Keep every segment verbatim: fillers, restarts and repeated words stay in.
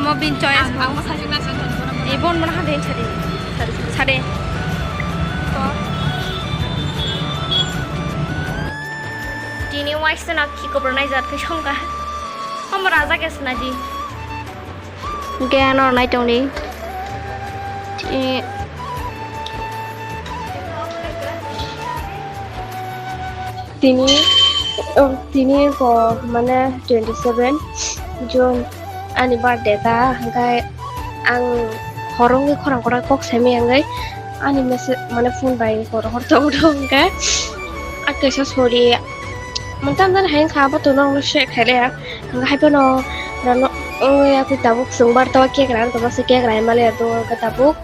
Mo bin choice. Ibon mana hade sade. Sade. Tini waisa na ki kobor nai jat khe songka. Omo raja ke sna di. Hingke ano nai tongdi. Ti-, tini, oh, tini ko mane twenty seven June ani birthday ta, hingke ang horo wngwi khorang korai kok saimaya wngwi ani message mane phone bai hor hor tong tong hingke a kaisa sori montan dan hai wngkha abo to norok no share khailaya. Hingke hai phano rano, o, ya, twi tabuk chwng bar tawa cake rang tongma se cake rai mali ya, do, hingke tabuk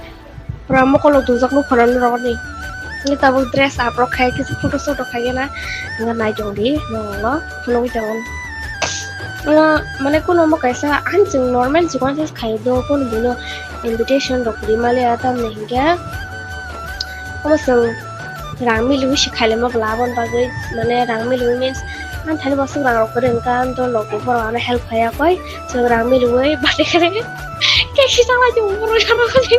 pura mokolo dujak nukho rano rokni. Hingke tabuk dress up rok khai, kisa photo shoot rok khai na, hingke nai tong di, nongno phunugwi tongo. Ano, mane, kuno omo kaisa, ang chwng normal chikon se khai do, kuno bino invitation rok ri mali ya, tamni hingke, omo chwng rang miliwi se khailemo bwla aboni bagwi, mane rang miliwi means ang thani bosong rang rok kwrwi wngkha, ang dol rok bo borok ano help khaiya koi, chwng rang miliwi birthday khe khe si chama chwng borok ano khali.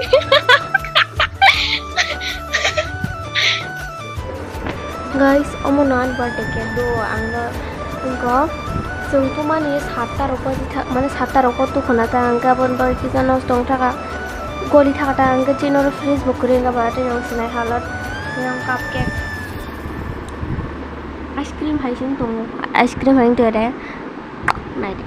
Guys, omo no ani birthday cake do, ang no wngkha chwng tumani satta rok goli tha-, mane satta rok o tukhuna ta, ang khe aboni bagwi kisa nosto wng thaka. Goli thaka ta hingke chini oro fridge bo kwrwi wngkha ba tei ang sinai halot yang cupcake ice cream hai se wng tongo, ice cream hai wng tong de nai de.